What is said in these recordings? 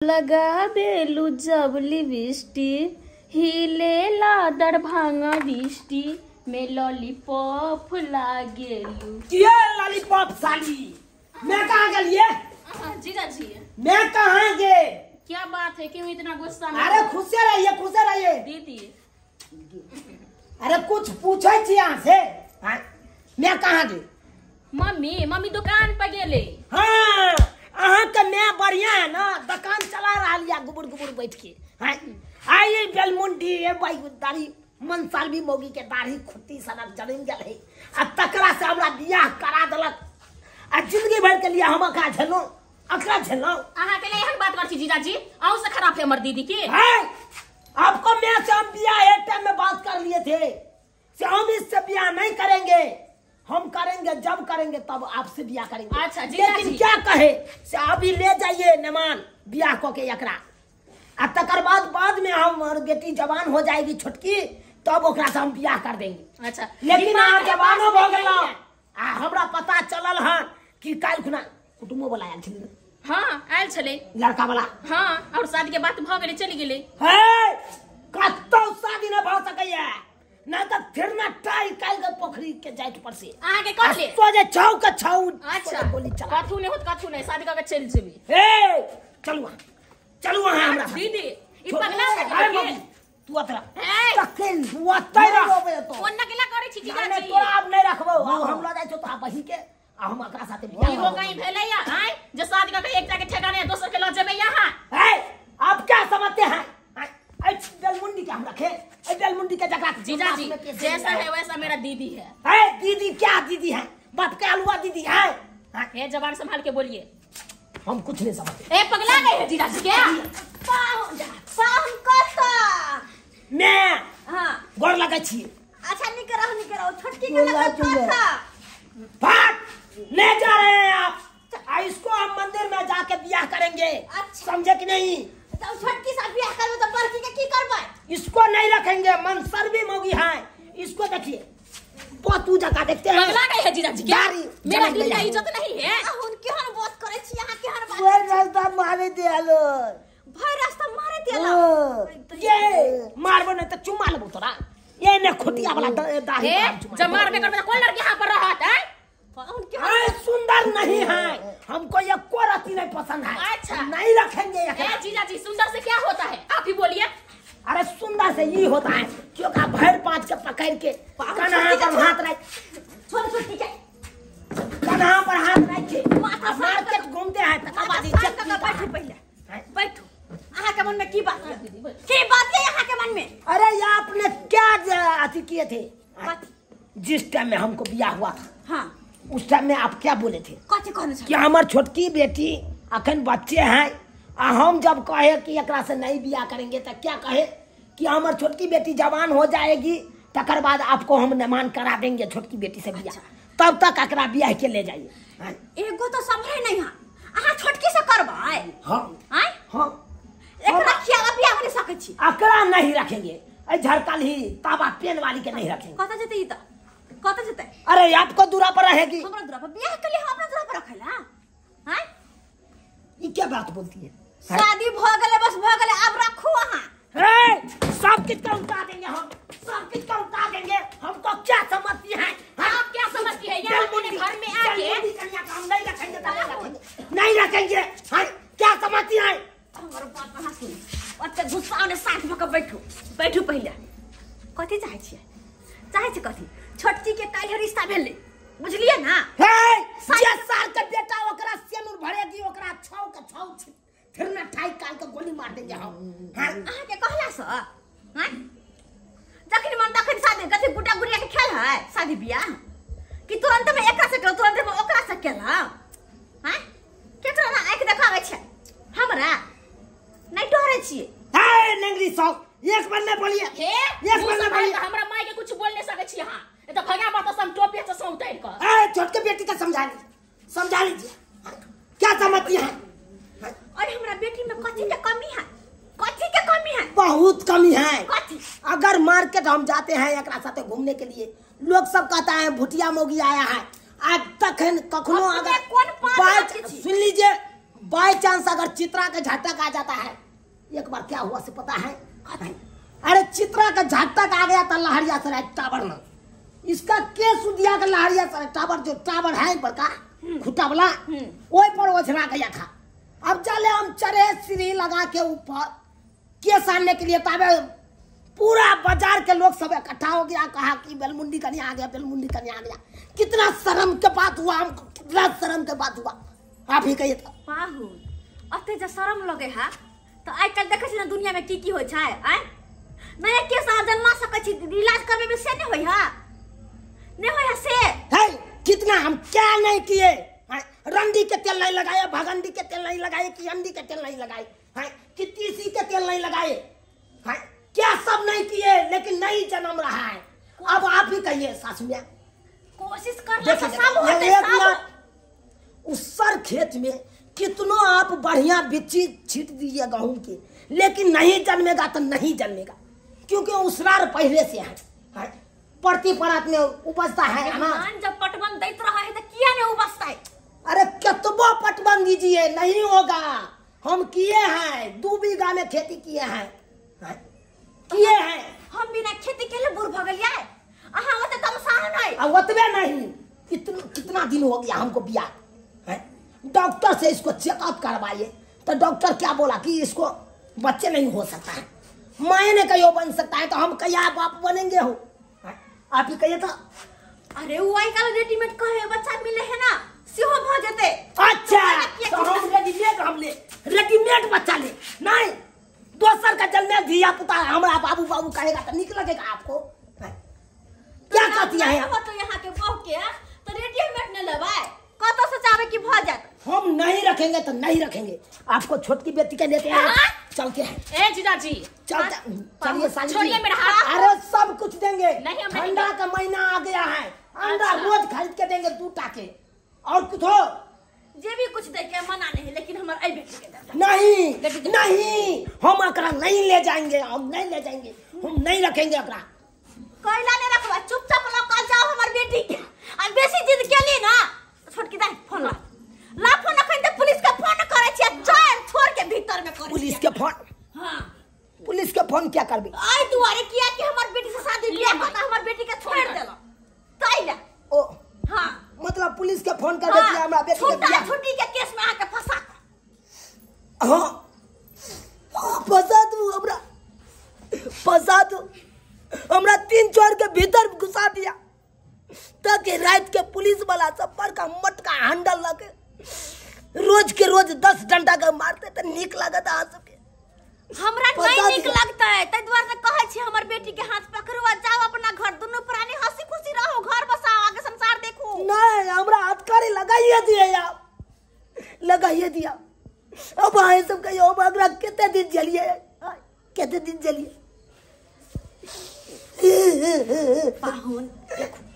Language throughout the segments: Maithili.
लगाबेलु जब लिपस्टिक हिलेला दरभंगा डिस्ट्रिक्ट में लॉलीपॉप लागेलु। किया लॉलीपॉप साली? मैं कहाँ गेलिए? जीजा जी मैं कहाँ गए? क्या बात है, क्यों इतना गुस्सा में? अरे खुशे रहिए, खुशे रहिए दीदी। अरे कुछ पूछे छी यहाँ से। हाँ? मैं कहाँ गए? मम्मी मम्मी दुकान पर गेले। हाँ अहाँ के मैं बढ़िया है ना, दुकान चला रहा लिया गुबुर गुबुर बैठ के। हाँ आई बेलमुंडी ए भाई दाढ़ी मनसालवी मौगी के दाढ़ी खुट्टी सनक जमीन गेल है आ तकरा से हमरा बियाह करा देलक आ जिंदगी भर के लिए हम अकरा झेलौं, अकरा झेलौं। अहाँ के लिए एहन बात कर छी जीजाजी, अहूँ से खराब है हमर दीदी के। है आपको मैं से हम बियाह एक टाइम में बात कर लिए थे से हम इससे बियाह नहीं करेंगे, हम करेंगे जब करेंगे तब आपसे बियाह करेंगे। अच्छा जीजा लेकिन जी क्या कहे से अभी ले जाइए नमान बियाह को के एकरा आ तकर बाद बाद में हम बेटी जवान हो जाएगी छोटकी तब ओकरा से हम बियाह कर देंगे। अच्छा लेकिन अहाँ जवानो भ गेल आ हमरा पता चलल हन कि काल्हि खुना कुटुम्बो वाला आयल छलै। हाँ आयल छलै लड़का वाला। हाँ और शादी के बात भ गेलै, चलि गेलै। हे कतौ शादी न भ सकैया ना तो फिर ना टाई काल के पोखरी के जाइत पर से अहाँ के कहले सोजे छौ के छौ। अच्छा गोली चला कथू नहीं होत, कथू नहीं, शादी करके चलि जेबै। हे चलू वहाँ, चलू वहाँ हमरा दीदी ई पगला है तू अतरा तखन ओतै रह कोन नकेला करै छी जीजा जी? तोरा आब नहीं रखबौ, हम ल जाइ छौ तोरा बहिन के आ हम एकरा साथे बियाह। इहो कहीं भेलै या आय जे शादी करके एकटा के ठेकाने दोसर के ल जेबै यहाँ? हे आप क्या समझते हैं? ऐ बेलमुंडी के हम रखे, ऐ बेलमुंडी के जगह जीजा जी जैसा है वैसा मेरा दीदी है। है दीदी क्या दीदी है, बाप के अलुआ दीदी है। हे जबान संभाल के बोलिए, हम कुछ नहीं समझते। ए पगला गए है जीजा जी क्या? पाहुन कता मैं हां गोर लगे छी। अच्छा निक रहो, निक रहो, छोटकी के लगा कथा भाग ले जा रहे हैं आप। आ इसको हम मंदिर में जाके बियाह करेंगे। अच्छा समझे कि नहीं? तो छोटकी से बियाह करबे तो बड़की के की करबै? इसको नहीं रखेंगे, मनसरवी मोगी है इसको। देखिए बहुत जगह देखते हैं। पगला गए है जीजा जी क्या? मेरा दिल का इज्जत नहीं है। हुन केहन बात करै छी अहाँ, केहन बात? भर रास्ता मारे देलो, भर रास्ता मारे देलो। ये मारबो नहीं तो चुम्मा लेबो तोरा। ये ने खुटिया वाला दाढ़ी जब मारबे करबे तो कोन लड़की यहाँ पर रहत है? अरे सुंदर नहीं है हमको, ये को रति नहीं पसंद है। अच्छा नहीं रखेंगे। ए जीजा जी सुंदर से क्या होता है आप ही बोलिए। अरे सुंदर से ये होता है क्यों का भर पांच के पकड़ के कन्हा पर हाथ रख, छोड़ छोड़ के कन्हा पर हाथ रख मार्केट घूमते हैं। तकर बाद इज्जत का बैठू, पहले बैठू। अहाँ के मन में की बात है, की बात है अहाँ के मन में? अरे ये आपने क्या अथी किए थे जिस टाइम में हमको बियाह हुआ था? हाँ उस टाइम में आप क्या बोले थे? कथी कहने कि हमार छोटकी बेटी अखन बच्चे हैं आ हम जब कहे कि एकरा से नहीं बियाह करेंगे तो क्या कहे कि हमार छोटकी बेटी जवान हो जाएगी तकर बाद आपको हम नमान करा देंगे छोटकी बेटी से बियाह। अच्छा। तब तक एकरा बियाह के ले जाइए। एगो तो संभरे नहीं है, अहाँ छोटकी से करबै? हाँ हाँ एकरा खिया बियाह नहीं सकै छी। एकरा नहीं रखेंगे, ऐ झड़कल ही ताबा पेन वाली के नहीं रखेंगे। कत जेतै ई त, कत जेतै? अरे आपको दूरा पर रहेगी। हमरा दूरा पर बियाह के लिए अपना दूरा पर रखेला? हां ई क्या बात बोलती है? शादी भ गेलै बस भ गेलै, अब रखू अहाँ। ए सब किछ का उतार देंगे हम, सब किछ का उतार देंगे। हमको क्या समझती है? आप क्या समझती है? यहाँ अपने घर में आके कन्या का हम नहीं रखेंगे, नहीं रखेंगे। हां क्या समझती है? हमर बात अहाँ सुन, ओते गुस्सा ने साथ भ के बैठू, बैठू पहिले। कथी चाहै छियै? चाहै छी कथी? छोटकी के काल्हि रिश्ता भेलै बुझलियै ना? हे जे साल के बेटा ओकरा सेनुर भरेगी ओकरा छौ के छौ फिर ना ठाई काल के गोली मार देंगे हम। हां अहाँ के कहला से हां जखन मन तखन शादी कथी गुड्डा गुड़िया के खेल है शादी बियाह कि तुरंत में एकरा से केलौ तुरंत में ओकरा से केलौ? हां केकरा ना आंखि देखाबै छै हमरा? नहीं डरे छियै। हे नंगरी सौ एक बार नहीं बोलिए, हे एक बार नहीं बोलिए। हमरा माई के कुछ बोल नहीं सकै छी अहाँ, ए त भगा बात हम टोपी से उतार के। ए छोटके बेटी के समझा लीजिए, समझा लीजिए क्या समझती है? और हमरा बेटी में कथी के कमी है? कथी के कमी है? बहुत कमी है। कथी? अगर मार्केट हम जाते हैं एकरा साथे घूमने के लिए लोग सब कहता है भुटिया मोगी आया है। आज तक कखनो अगर कोन पाँच सुन लीजिए बाय चांस अगर चित्रा के झटक आ जाता है, एक बार क्या हुआ से पता है? अरे चित्रा का झटक आ गया था लहरिया सराय टावर में, इसका केस उदिया के लहरिया सराय टावर जो टावर है बड़का खुटा वाला ओई पर ओझरा गया था। अब चले हम चढ़े सीढ़ी लगा के ऊपर केस आने के लिए, तबे पूरा बाजार के लोग सब इकट्ठा हो गया, कहा कि बेलमुंडी कन्या आ गया, बेलमुंडी कन्या आ गया। कितना शर्म के बात हुआ हमको, कितना शर्म के बात हुआ, आप ही कहिए तो। पाहुन अते जे शर्म लगे हा तो आइ काल्हि देखै छी ने दुनिया में की की होइ छै। आय नया केस अहाँ जन्मा सकै छी, इलाज करबे में से नहीं होइ हा, नहीं होइ हा से है। कितना हम क्या नहीं किए, रंडी के तेल नहीं लगाए, भगंडी के तेल नहीं लगाए, कि अंडी के तेल नहीं लगाए, कि तीसी के तेल नहीं लगाए, क्या सब नहीं किए, लेकिन नहीं जन्म रहा है। अब आप ही कहिए सासू मियां, कोशिश कर ले सब होते सब। उस खेत में कितनो आप बढ़िया बिच्ची छीट दीजिए गेहूं की, लेकिन नहीं जन्मेगा तो नहीं जन्मेगा, क्योंकि उसरार पहले से है, परती परात में उपजता है अनाज। जब पटवन दैत रहा है तो किया नहीं उपजता है? अरे कितबो पटवन दीजिए नहीं होगा। हम किए हैं 2 बीघा में खेती किए हैं, किए हैं हम, बिना खेती के लिए बूढ़ भ गेलियै अहाँ ओते तमसाह नहीं। अब ओतबे नहीं, कितना दिन हो गया हमको बियाह है। डॉक्टर से इसको चेकअप करवाइए तो डॉक्टर क्या बोला कि इसको बच्चे नहीं हो सकता है, माए ने कहियो बन सकता है, तो हम कहिया बाप बनेंगे हो, आप ही कहिए तो। अरे वो आई काल रेडीमेड कहे बच्चा मिले है ना, सेहो भ जेते। अच्छा तो हम रेडीमेड, हम ले रेडीमेड बच्चा ले, नहीं दोसर का जन्मे धिया पुता हमरा बाबू बाबू कहेगा तो निक लगेगा आपको? क्या कहती है आप? तो यहाँ के बहू के तो रेडीमेड न लेबै, कतौ से चाहबै कि भ जात। हम नहीं रखेंगे तो नहीं रखेंगे, आपको छोटकी बेटी के लेते हैं, चलते हैं। ए जीजाजी चलते, चलिए साली, छोड़िए मेरा हाथ। अरे सब कुछ देंगे, ठंडा का महीना आ गया है, अंडा रोज खरीद के देंगे 2 टाके, और कुछ हो जे भी कुछ दे के मना नहीं, लेकिन हमर आई बेटी के दे। नहीं नहीं, हम एकरा नहीं ले जाएंगे, हम नहीं ले जाएंगे, हम नहीं रखेंगे एकरा। कैला नहीं रखबा, चुपचाप लऽ जाओ हमर बेटी के। आ बेसी जिद केली ना छोटकी दाई फोन ला ला फोन, अखन त पुलिस के फोन करै छी, चल छोड़ के भीतर में करै पुलिस के फोन। हां पुलिस के फोन क्या करबी? आई दुआरे किया कि हमर बेटी से शादी बियाह करता, हमर बेटी के छोड़ देला तैला। ओ हां मतलब पुलिस के फोन कर देती हमरा बेटी के बियाह छुट्टी के केस में आके फंसा। हां फंसा दू हमरा, फंसा दू हमरा, 3 चोर के भीतर घुसा दिया, ताकि रात के पुलिस वाला सब पर का मटका हैंडल लगे रोज के रोज 10 डंडा के मारते तो निक लागत अहाँ सबके। हमरा नहीं निक लगता है, तै दुआरे से कहै छी हमर बेटी के हाथ पकड़ू आ जाओ अपना घर, दुनू प्राणी हंसी खुशी रहो, घर बसाओ, आगे संसार देखू। नहीं हमरा हथकड़ी लगाइए दिए आप, लगाइए दिया। अब अहाँ सब कहियो हम एकरा कते दिन झेलिए, कते दिन झेलिए। पाहुन देखू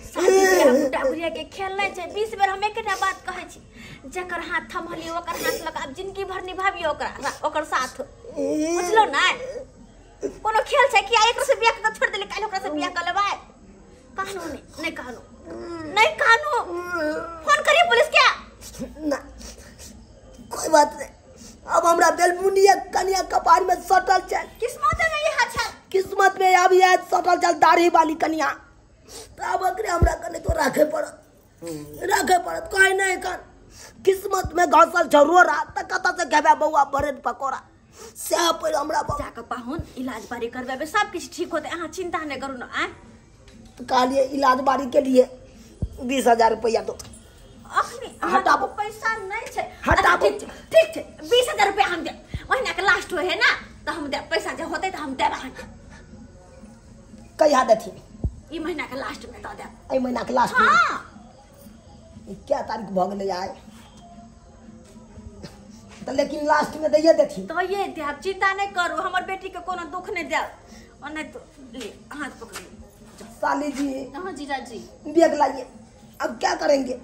शादी बियाह गुड्डा गुड़िया के खेल नहीं छै। 20 बेर हम एकटा बात कहै छी, जकर हाथ थमहली ओकर हाथ लगा आब जिंदगी भर निभाबियो ओकरा ओकर साथ, बुझलो नै? कोनो खेल छै कि आइ एकरा से बियाह कऽ छोड़ देली, काल्हि ओकरा से बियाह कऽ लेबै? कहनु नहीं, नहीं कहनु, नहीं कहनु। फोन करिए पुलिस के। ना कोई बात नहीं, अब हमरा बेलमुनिया कन्या कपार में सटल छै, किस्मत में इहा छै, किस्मत में अब यह सटल चल दाढ़ी वाली कन्या, तब अकरे हमरा कने तो राखे पड़त, राखे पड़त, कोई नहीं कर। किस्मत में घसल छौ रोड़ा त कतऽ से खेबै बौआ ब्रेड पकौड़ा, सएह पड़ि हमरा जाकऽ पाहुन इलाज बारी करबेबै, सब किछु ठीक होतै, अहाँ चिंता नहि करू न। आँय तो कहलिए इलाज बारी के लिए 20,000 रुपया दो। अखनी हटाबो पैसा नहीं छै, हटाबो। ठीक छै, 20,000 रुपया हम देब, महीना के लास्ट होय है ना, तो हम देब पैसा, जे होतै तऽ हम देब अहाँके। कहिया देथिन? ई महीना के लास्ट में दऽ देब। एहि महीना के लास्ट में? हाँ। क्या तारीख भऽ गेलै आइ? तऽ लेकिन लास्ट में दैये देथिन। दैये देब, चिंता नहीं करू, हमर बेटी के कोनो दुख नहीं देब। और नहीं तो ले हाथ पकड़िए साली जी। हाँ जीजाजी बैग लाइए, अब क्या करेंगे?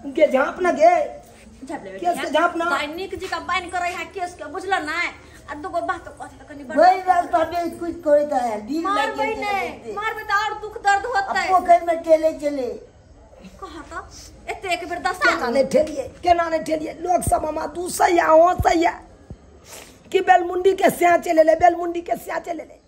गे झाँप न गे, केस के झाँप ना। नीक जी का बाइन करे है केस के, बुझल ना? आ दुगो बात कह कनी बड़ वही रास्ता में कुछ करता है, दिल मारबै नहीं, मारबै तो और दुख दर्द होतै। पोखर में चले चले कह त एते एक बेर दशा केना नहि ठेलियै, केना नहि ठेलियै। लोक सब हमरा दूसैया हँसैया कि बेलमुंडी के स्या चलि एलै, बेलमुंडी के स्या चलि एलै।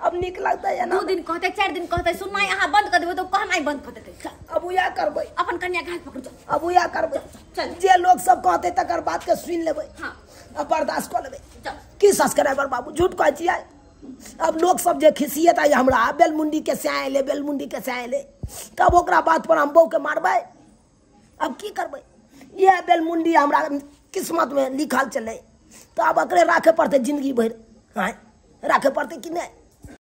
अब नीक लगतै एना? 2 दिन कहतै, 4 दिन कहतै, सुननाइ अहाँ बंद कऽ देबै तऽ कहनाइ बंद कऽ देतै। अब उएह करबै, अपन कन्या के हाथ पकड़ू, चल। अब उएह करबै, चल। जे लोक सब कहतै तकर बात के सुनि लेबै। हाँ। अब बर्दाश्त कऽ लेबै। चल। की सब्सक्राइबर बाबू झूठ कहै छियै? अब लोक सब जे खिसियेतै हमरा बेलमुंडी के स्या एलै, बेलमुंडी के स्या एलै, तब ओकरा बात पर हम बहू के मारबै? अब की करबै? इएह बेलमुंडी हमरा किस्मत में लिखल चलै, तऽ आब एकरे राखै पड़तै जिंदगी भरि। आँय, राखै पड़तै कि नहि?